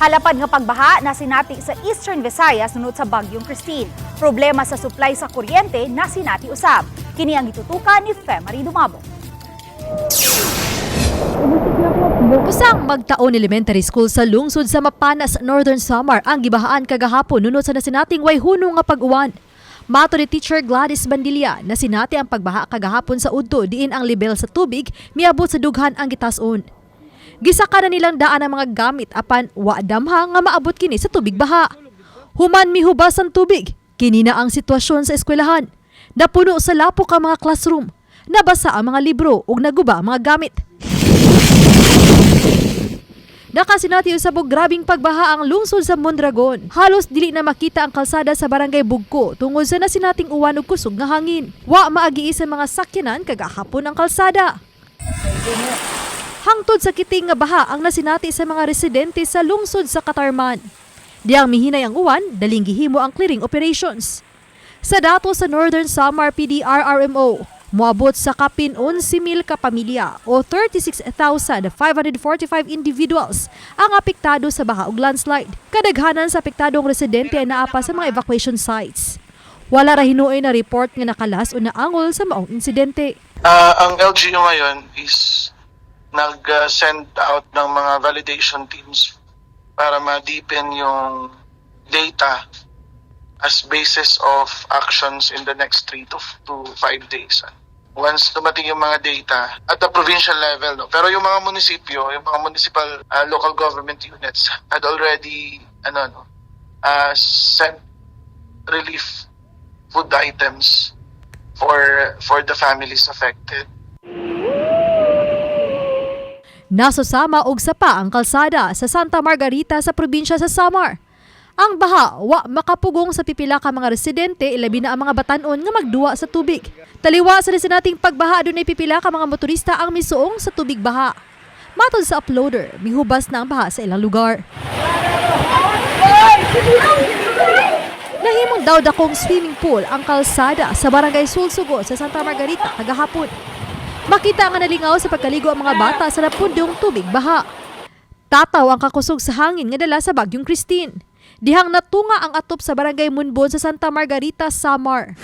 Halapad nga pagbaha nasinati sa Eastern Visayas nunot sa Bagyong Kristine. Problema sa supply sa kuryente nasinati usab. Kini ang gitutukan ni Femary Dumabo. Usang magtaon Elementary School sa lungsod sa Mapanas, Northern Samar ang gibahaan kagahapon nunot sa nasinating way hunong nga pag-uwan. Mato ni Teacher Gladys Bandilla, nasinati ang pagbaha kagahapon sa udto diin ang level sa tubig miabot sa dughan ang gitason. Gisaka na nilang daan ang mga gamit apan wa damha nga maabot kini sa tubig baha. Human mihubas ang tubig, kini na ang sitwasyon sa eskwelahan. Napuno sa lapok ang mga classroom, nabasa ang mga libro ug naguba ang mga gamit. Nakasinati usab og grabing pagbaha ang lungsod sa Mondragon. Halos dili na makita ang kalsada sa barangay Bugko tungod sa nasinating uwan ug kusog nga hangin. Wa maagi sa mga sakyanan kagahapon ang kalsada. Hangtod sa kiting nga baha ang nasinati sa mga residente sa lungsod sa Katarman. Diyang mihinay ang uwan, daling gihimo ang clearing operations. Sa dato sa Northern Samar PDRRMO, moabot sa kapin 11,000 ka pamilya o 36,545 individuals ang apektado sa baha ug landslide. Kadaghanan sa apektadong residente ay naa pa sa mga evacuation sites. Wala ra hinuoy na report nga nakalas o naangol sa maong insidente. Ang LGU ngayon is nag-send out ng mga validation teams para ma-deepen yung data as basis of actions in the next 3 to 5 days. Once dumating yung mga data at the provincial level, no? Pero yung mga munisipyo, yung mga municipal local government units had already ano, no, sent relief food items for the families affected. Nasusama og sapa ang kalsada sa Santa Margarita sa probinsya sa Samar. Ang baha wa makapugong sa pipila ka mga residente, ilabi na ang mga batanon nga magduwa sa tubig. Taliwa sa nating pagbaha, dunay pipila ka mga motorista ang misuong sa tubig baha. Matod sa uploader, mihubas na ang baha sa ilang lugar. Nahimong daw dakong swimming pool ang kalsada sa barangay Sulsugo sa Santa Margarita kagahapon. Makita nga nalingaw sa pagkaligo ang mga bata sa napundong tubig baha. Tataw ang kakusog sa hangin nga dala sa Bagyong Kristine. Dihang natunga ang atop sa barangay Munbon sa Santa Margarita, Samar.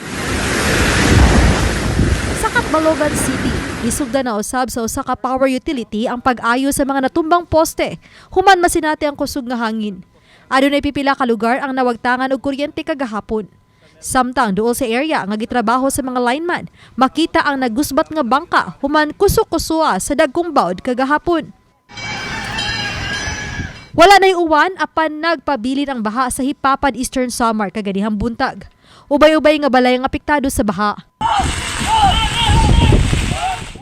Sa Catbalogan City, isugda na usab sa usa ka power utility ang pag-ayo sa mga natumbang poste human masinati ang kusog nga hangin. Adunay pipila ka lugar ang nawagtangan og kuryente kagahapon. Samtang duol sa area nga gitrabaho sa mga lineman, makita ang nagusbat nga bangka human kusok-kusoa sa dagkong bawd kagahapon. Wala na'y uwan apan nagpabilin ang baha sa Jipapad, Eastern Samar kaganihang buntag. Ubay-ubay nga balay ang apektado sa baha.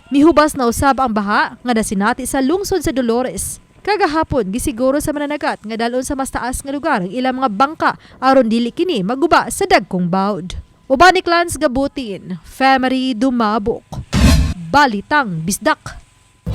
Mihubas na usab ang baha nga nasinati sa lungsod sa Dolores. Kagahapon gisiguro sa mananagat nga dalon sa mas taas nga lugar ang ilang mga bangka aron dili kini maguba sa dagkong bawd. Uban ni Clans Gabutin, Femary Dumabok. Balitang Bisdak.